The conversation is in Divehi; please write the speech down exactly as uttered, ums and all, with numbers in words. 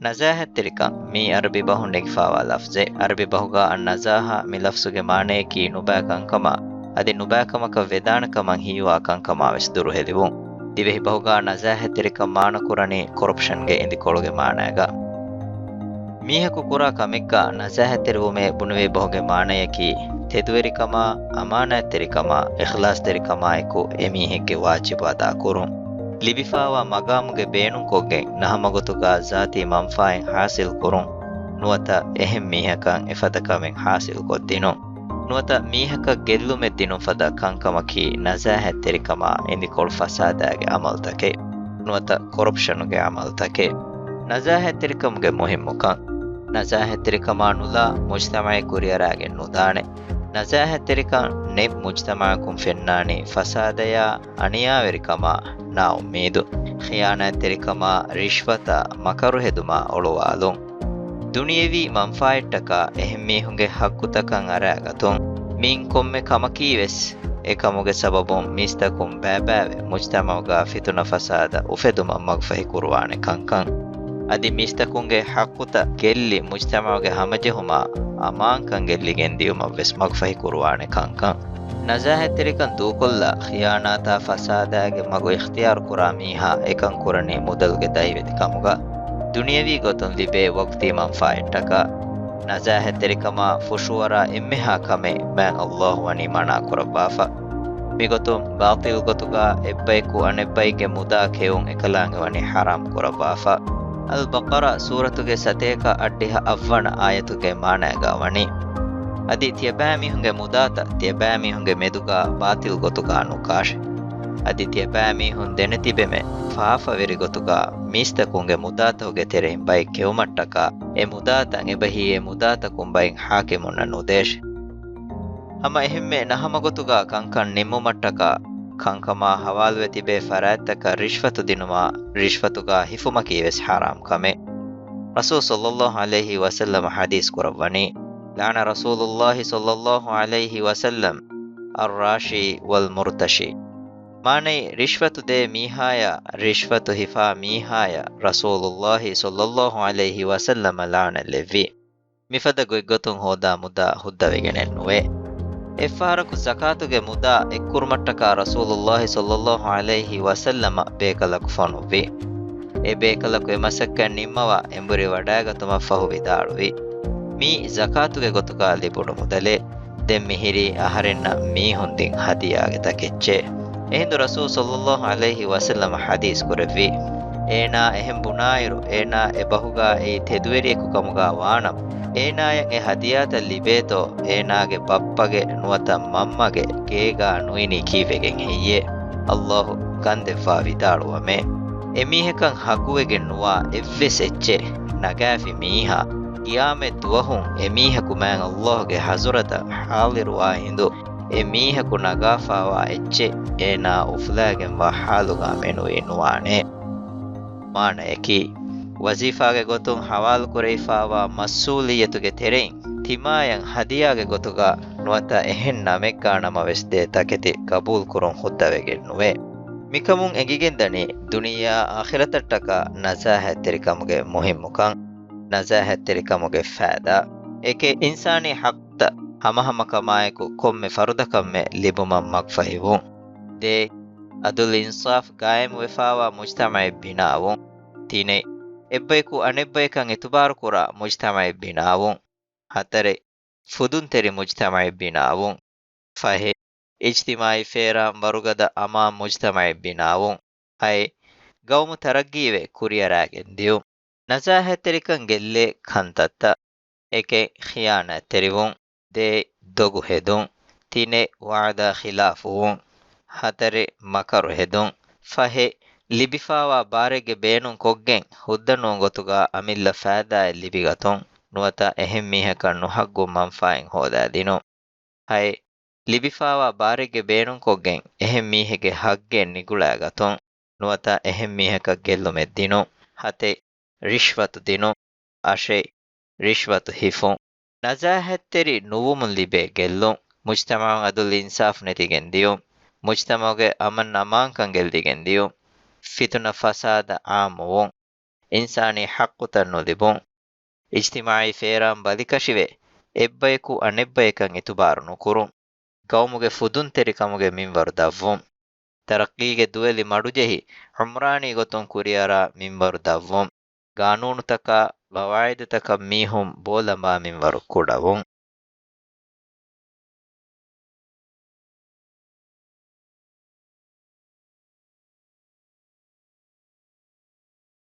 ނަޒާހަތްތެރިކަން މީ އަރަބި ބަހުން ނެގިފާވާ ލަފްޒެއް. އަރަބި ބަހުގާ އައްނަޒާހާ މި ލަފްޒުގެ މާނަޔަކީ ނުބައި ކަންކަމާ، އަދި ނުބައިކަމަކަށް ވެދާނެ ކަމަށް ހީވާ ކަންކަމާ ވެސް ދުރުހެލިވުން. ދިވެހި ބަހުގާ ނަޒާހަތްތެރިކަން މާނަކުރަނީ ކޮރަޕްޝަންގެ އިނދިކޮޅުގެ މާނައިގަ. މީހަކު ކުރާ ކަމެއްގާ ނަޒާހަތްތެރިވުމޭ ބުނެވޭ ބަހުގެ މާނަޔަކީ، ތެދުވެރިކަމާ، އަމާނާތްތެރިކަމާ، އިޚްލާޞްތެރިކަމާއެކު އެމީހެއްގެ ވާޖިބު އަދާކުރުން. ލިބިފާވާ މަގާމުގެ ބޭނުންކޮށްގެން ނަހަމަގޮތުގާ ޒާތީ މަންފާއެއް ހާސިލްކުރުން. ނުވަތަ އެހެން މީހަކަށް އެފަދަ ކަމެއް ހާސިލްކޮށްދިނުން. ނުވަތަ މީހަކަށް ގެއްލުމެއް ދިނުން ފަދަ ކަންކަމަކީ ނަޒާހަތްތެރިކަމާ އިނދިކޮޅު ފަސާދާގެ އަމަލުތަކެއް. ނުވަތަ ކޮރަޕްޝަނުގެ އަމަލުތަކެއް. ނަޒާހަތްތެރިކަމުގެ މުހިއްމުކަން. ނަޒާހަތްތެރިކަމާ ނުލާ މުޖްތަމަޢެއް ކުރިއަރާގެން ނުދާނެ. ނަޒާހަތްތެރިކަން ނެތް މުޖްތަމަޢަކުން ފެންނާނީ ފަސާދަޔާ، އަނިޔާވެރިކަމާ، ނާއުއްމީދު، ޚިޔާނާތްތެރިކަމާ، ރިޝްވަތާ، މަކަރުހެދުމާ އޮޅުވާލުން. ދުނިޔެވީ މަންފާއެއްޓަކާ އެހެން މީހުންގެ ހައްގުތަކަށް އަރާގަތުން. މިއިން ކޮންމެ ކަމަކީވެސް އެކަމުގެ ސަބަބުން މީސްތަކުން ބައިބައިވެ، މުޖްތަމަޢުގާ ފިތުނަ ފަސާދަ އުފެދުމަށް މަގުފަހި ކުރުވާނެ ކަންކަން. އަދި މީސްތަކުންގެ ހައްގުތައް ގެއްލި، މުޖްތަމަޢުގެ ހަމަޖެހުމާ އަމާންކަން ގެއްލިގެން ދިޔުމަށްވެސް މަގުފަހި ކުރުވާނެ ކަންކަން. ނަޒާހަތްތެރިކަން ދޫކޮށްލާ، ޚިޔާނާތާ ފަސާދާގެ މަގު އިޚްތިޔާރު ކުރާ މީހާ އެކަން ކުރަނީ މުދަލުގެ ދަހިވެތިކަމުގަ. ދުނިޔަވީ ގޮތުން ލިބޭ ވަގުތީ މަންފާއެއްޓަކާ. ނަޒާހަތްތެރިކަމާ ފުށުއަރާ އެންމެހާ ކަމެއް މާތް ﷲ ވަނީ މަނާ ކުރައްވާފަ. މިގޮތުން ބާޠިލް ގޮތުގާ އެއްބަޔަކު އަނެއްބައެއްގެ މުދާ ކެއުން އެކަލާނގެ ވަނީ ޙަރާމް ކުރައްވާފަ. އަލްބަޤަރާ ސޫރަތުގެ ސަތޭކަ އަށްޑިހަ އަށްވަނަ އާޔަތުގެ މާނައިގާ ވަނީ، އަދި ތިޔަބައިމީހުންގެ މުދާތައް ތިޔަބައިމީހުންގެ މެދުގާ ބާޠިލް ގޮތުގާ ނުކާށެ. އަދި ތިޔަބައިމީހުން ދެނެތިބެމެ ފާފަވެރި ގޮތުގާ މީސްތަކުންގެ މުދާތަކުގެ ތެރެއިން ބައެއް ކެއުމަށްޓަކާ، އެ މުދާތައް އެބަހީ އެ މުދާތަކުން ބައެއް ޙާކިމުންނަށް ނުދޭށެ. ހަމަ އެހެންމެ ނަހަމަގޮތުގާ ކަންކަން ނިންމުމަށްޓަކާ، ކަންކަމާ ޙަވާލުވެ ތިބޭ ފަރާތްތަކަށް ރިޝްވަތު ދިނުމާ، ރިޝްވަތުގާ ހިފުމަކީވެސް ޙަރާމް ކަމެއް. ރަސޫލު ޞައްލައްލާހު ޢަލައިހި ވަސައްލަމަ ޙަދީޘް ކުރައްވަނީ، لعن رسول الله صلى الله عليه وسلم الراشي والمرتشي. މާނައީ، ރިޝްވަތު ދޭ މީހާޔާ، ރިޝްވަތު ހިފާ މީހާޔަށް ރަސޫލުއްލާހި ޞައްލައްލާހު ޢަލައިހި ވަސައްލަމަ ލަޢުނަތް ލެއްވި. މިފަދަ ގޮތްގޮތުން ހޯދާ މުދާ ހުއްދަވެގެނެއް ނުވޭ. އެއްފަހަރަކު ޒަކާތުގެ މުދާ އެއްކުރުމަށްޓަކާ ރަސޫލުއްލާހި ޞައްލައްލާހު ޢަލައިހި ވަސައްލަމަ ބޭކަލަކު ފޮނުއްވި. އެ ބޭކަލަކު އެ މަސައްކަތް ނިންމަވާ އެނބުރި ވަޑައިގަތުމަށްފަހު ވިދާޅުވި، މީ ޒަކާތުގެ ގޮތުގާ ލިބުނު މުދަލެއް. ދެން މިހިރީ އަހަރެންނަށް މީހުން ދިން ހަދިޔާގެ ތަކެއްޗެއް. އެހިނދު ރަސޫލު ޞައްލައްލާހު ޢަލައިހި ވަސައްލަމަ ޙަދީޘް ކުރެއްވި، އޭނާ އެހެން ބުނާއިރު، އޭނާ އެ ބަހުގާ އެއީ ތެދުވެރިއެއްކު ކަމުގާ ވާނަމަ، އޭނާޔަށް އެ ހަދިޔާތައް ލިބޭތޯ، އޭނާގެ ބައްޕަގެ ނުވަތަ މަންމަގެ ގޭގާ ނުއިނީ ކީއްވެގެން ހެއްޔޭ؟ ﷲ ކަންދެއްވާ ވިދާޅުވަމޭ. އެމީހަކަށް ހައްގުވެގެން ނުވާ އެއްވެސް އެއްޗެއް ނަގާފި މީހާ، ޤިޔާމަތް ދުވަހުން އެމީހަކު މާތް ﷲ ގެ ޙަޟްރަތަށް ޙާޟިރުވާ ހިނދު، އެ މީހަކު ނަގާފާވާ އެއްޗެއް އޭނާ އުފުލާގެންވާ ޙާލުގާ މެނުވީ ނުވާނެ. މާނަޔަކީ، ވަޒީފާގެ ގޮތުން ޙަވާލުކުރެވިފާވާ މަސްއޫލިއްޔަތުގެ ތެރެއިން ތިމާޔަށް ހަދިޔާގެ ގޮތުގާ ނުވަތަ އެހެން ނަމެއްގާ ނަމަވެސް ދޭ ތަކެތި ޤަބޫލުކުރުން ހުއްދަވެގެން ނުވޭ. މިކަމުން އެނގިގެންދަނީ ދުނިޔެއާ އާޚިރަތަށްޓަކާ ނަޒާހަތްތެރިކަމުގެ މުހިއްމުކަން، ނަޒާހަތްތެރިކަމުގެ ފައިދާ. އެކެއް، އިންސާނީ ޙައްޤުތައް ހަމަހަމަކަމާއެކު ކޮންމެ ފަރުދަކަށްމެ ލިބުމަށް މަގުފަހިވުން. ދޭއް، ޢަދުލު އިންސާފް ޤާއިމުވެފާވާ މުޖްތަމަޢެއް ބިނާވުން. ތިނެއް، އެއްބަޔަކު އަނެއްބަޔަކަށް އިތުބާރުކުރާ މުޖްތަމަޢެއް ބިނާވުން. ހަތަރެއް، ފުދުންތެރި މުޖްތަމަޢެއް ބިނާވުން. ފަހެއް، އިޖްތިމާޢީ ފޭރާން ވަރުގަދަ އަމާން މުޖްތަމަޢެއް ބިނާވުން. ހައެއް، ގައުމު ތަރައްގީވެ ކުރިއަރާގެން ދިޔުން. ނަޒާހަތްތެރިކަން ގެއްލޭ ކަންތައްތައް. އެކެއް، ޚިޔާނާތްތެރިވުން. ދޭއް، ދޮގު ހެދުން. ތިނެއް، ވަޢުދާ ޚިލާފުވުން. ހަތަރެއް، މަކަރު ހެދުން. ފަހެއް، ލިބިފާވާ ބާރެއްގެ ބޭނުން ކޮށްގެން ހުއްދަ ނޫން ގޮތުގާ އަމިއްލަ ފައިދާއެއް ލިބިގަތުން، ނުވަތަ އެހެން މީހަކަށް ނުހައްގު މަންފާއެއް ހޯދާދިނުން. ހައެއް، ލިބިފާވާ ބާރެއްގެ ބޭނުންކޮށްގެން އެހެން މީހެއްގެ ހައްގެއް ނިގުޅާގަތުން، ނުވަތަ އެހެން މީހަކަށް ގެއްލުމެއް ދިނުން. ހަތެއް، ރިޝްވަތު ދިނުން. އަށެއް، ރިޝްވަތު ހިފުން. ނަޒާހަތްތެރި ނުވުމުން ލިބޭ ގެއްލުން، މުޖްތަމަޢުން ޢަދުލު އިންސާފު ނެތިގެން ދިޔުން، މުޖްތަމަޢުގެ އަމަން އަމާންކަން ގެއްލިގެން ދިޔުން، ފިތުނަ ފަސާދަ ޢާއްމުވުން. އިންސާނީ ޙައްޤުތައް ނުލިބުން، އިޖްތިމާޢީ ފޭރާން ބަލިކަށިވެ، އެއްބަޔަކު އަނެއްބަޔަކަށް އިތުބާރު ނުކުރުން، ގައުމުގެ ފުދުންތެރިކަމުގެ މިންވަރު ދަށްވުން، ތަރައްޤީގެ ދުވެލި މަޑުޖެހި، ޢުމްރާނީ ގޮތުން ކުރިއަރާ މިންވަރު ދަށްވުން، ގާނޫނުތަކާ، ގަވާއިދުތަކަށް މީހުން ބޯލަނބާ މިންވަރު ކުޑަވުން.